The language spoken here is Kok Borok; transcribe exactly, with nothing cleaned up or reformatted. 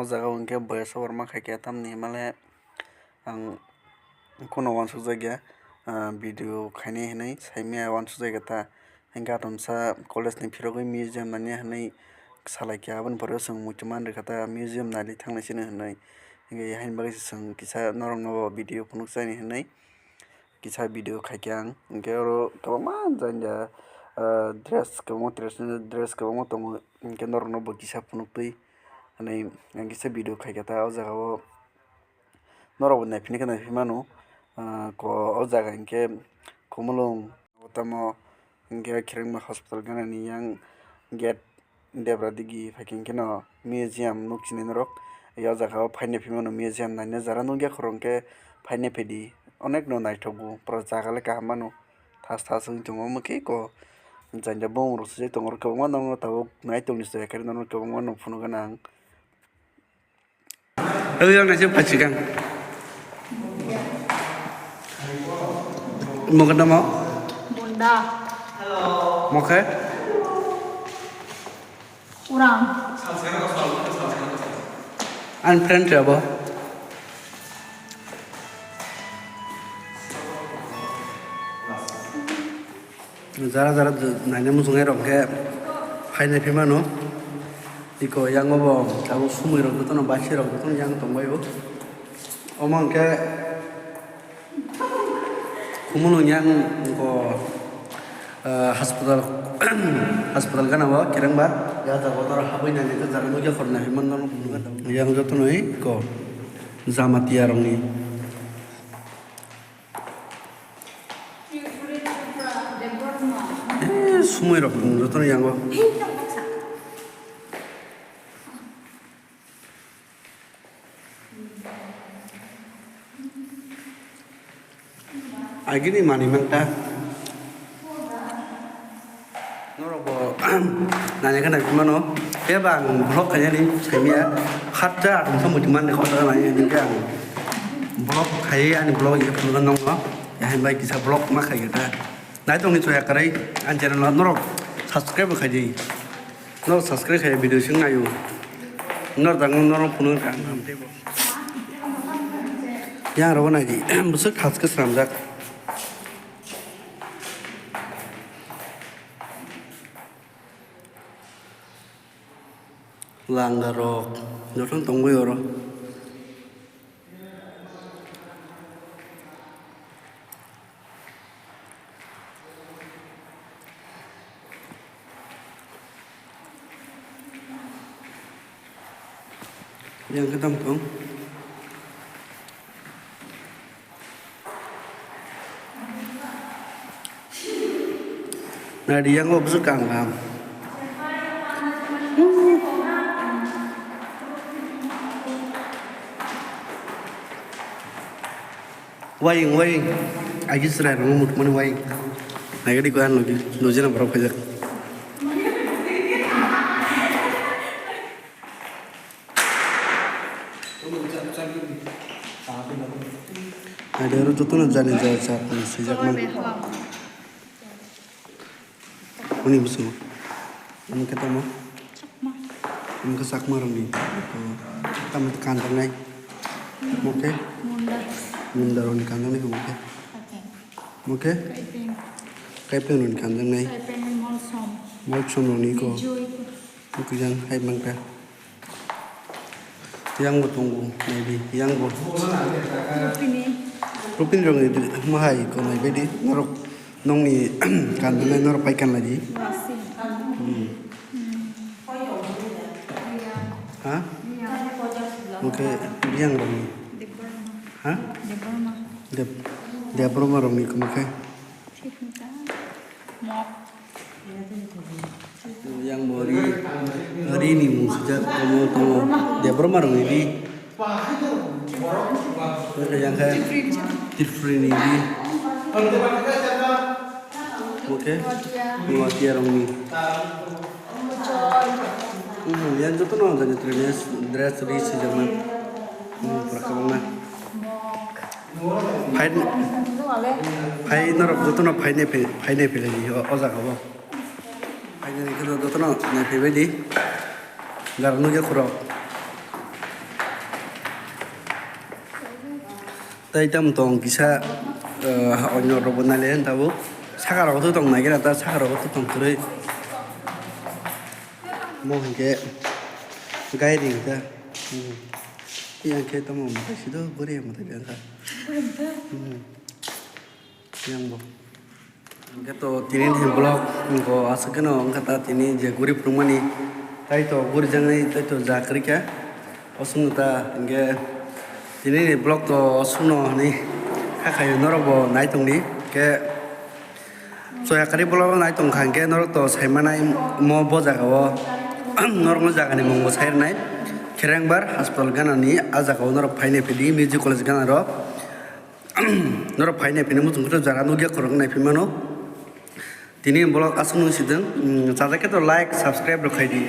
O jaga o hwnkhe boya sobar ma khaikha tamni himale ang kheno uansukjakya, ah, video khainai hinwi saimaya uansukjakya ta. Hwnkhe atomsa college ni phirogwi museum nani hinwi salaikha, aboni pore chwng muitu man rwkha ta museum nailai thanglai sino hinwi. Hwnkhe haini bagwi se chwng kisa norokno bo video phunukjani hinwi kisa video khaikha ang. Hwnkhe oro kwbangma jani ja, ah, dress kwbangma traditional dress kwbangma tongo, hwnkhe norokno bo kisa phunuktwi hinwi ang kisa video khaikha ta o jaga o. Norok bo naiphinai khe naiphi mano, ah, ko o jaga hinkhe Khumulwng tamo hinkhe Khirengma hospital ganani yang gate debra digi phaikhe hinkhe no museum nuk sini norok. O jaga o phainai phi mano museum naina jara nukya khoro hinkhe phainai phaidi onek no naithokgo pura jaga le kaham mano thas thas wng tongo omo khe ko janja bumung rok sijak tongo kwbangma norok tabuk naitok ni chaya khe norok kwbangma no phunukgana ang. Oi, ang naising pachikang. Mokhe tamo? Bunda. Mokhe? Kurang. Ani friend rabo. Jara jara naina muchungnai rok khe phainai phi mano. Iko yango bo tabuk sumui rok jotono baisi rok jotono yang tongbai o. Omo hwnkhe Khumulwng yang ko, ah, hospital, hospital gana o Khirengma. Ya jaga o norok habwi naina khe jara nukya khorna phi mano. Yang jotono iko Jamatia rokni. Eh, sumui rok jotono yango. Agini manwi mangta. Norok bo nani gana mano. Khe ba ang vlog khainani saimya. Khatta ang khe muitu mani khota nai hinkhe ang vlog khai ani vlog ye phunukna nongno. Yahan bai kisa vlog ma khai ta. Naitongni chaya kwrwi ani channel no norok subscribe bo khaidi. Norok subscribe khai video sing nayo. Norok dang norok phunuk ang. Yang rok naidi. Bwswk thas khe swnamjak. Langa rok jotono tongwi oro. Yang khe tamo tong. Naidi yang bo bwswk kaham kaham. Waying, waying. Agi chwrai rokno muthumani waying. Naigadi ko ang logi, lojina borok khaijak. Naidi oro jotono jani jaya chatni swijak man. Uni bwskango. Amo khe tamo? Chakma. Amo khe Chakma rokni. Tamo kanjaknai. Amo khe? Munda. Munda rokni kanjaknai amo khe. Kaipeng. Amo khe? Kaipeng. Kaipeng rokni kanjaknai. Kaipeng Molsom. Molsom rokni ko. Bijui. Amo khe yang hai mangkha. Yang bo tongo, naidi, yang bo. Rupini. Rupini rok ni di, mo hai ko nai baidi, norok nongni kanjwnai norok pai kanlai di. Rasi. Hmm. Hmm. Ha? Yang. Oke, yang rok ni. Debbarma. Ha? Debbarma. Deb-, Debbarma rok ni ko mo khe. Thik wngkha. Mok. Yang bo ri, ri ni mung sijak, tomo, tomo. Debbarma rok ni ri. Yang khe Tripuri ni ri. Oke. Noatia rok ni. Hmm, yang joto no jani dress, dress ri sijak na. Hmm, pura kabang na. Phai, phai norok jotono phainai phai, phainai phai lai o, o jaga o. Phainai khe jotono nai phai bai di. Jara nugya khoro. Tai tamo tong kisa, eh, onyo rok bo naile tabuk. Saka rok to tong nai khe ta, saka rok to tong kwrwi. Mo hinkhe gairing ta. Hmm. Yang khe tamo mwtai sido gori mwtai biang kha. Hmm. Yang bo. Hingke to tini ni vlog hingko aswk kheno wngkha ta tini je guri phwrwngmani tai to guri jangnai tai to ja kwrwi kha. Oswkno ta hingke tini ni vlog to oswkno hinwi kha khayo norok bo nai tongdi. Hingke soya kwrwi vlog nai tongkha hingke norok to sai manai mo bo jaga o norok no jaga ni mung bo sai rwnai. Kherengbar hospital gana ni ah jaga o norok phai nai phidi music college gana rok. Norok phai nai phino muchung khe jara nukya khorok nai phimano. Tini vlog aswk nung sidwng, mm, chajak khe to like, subscribe rok khai di.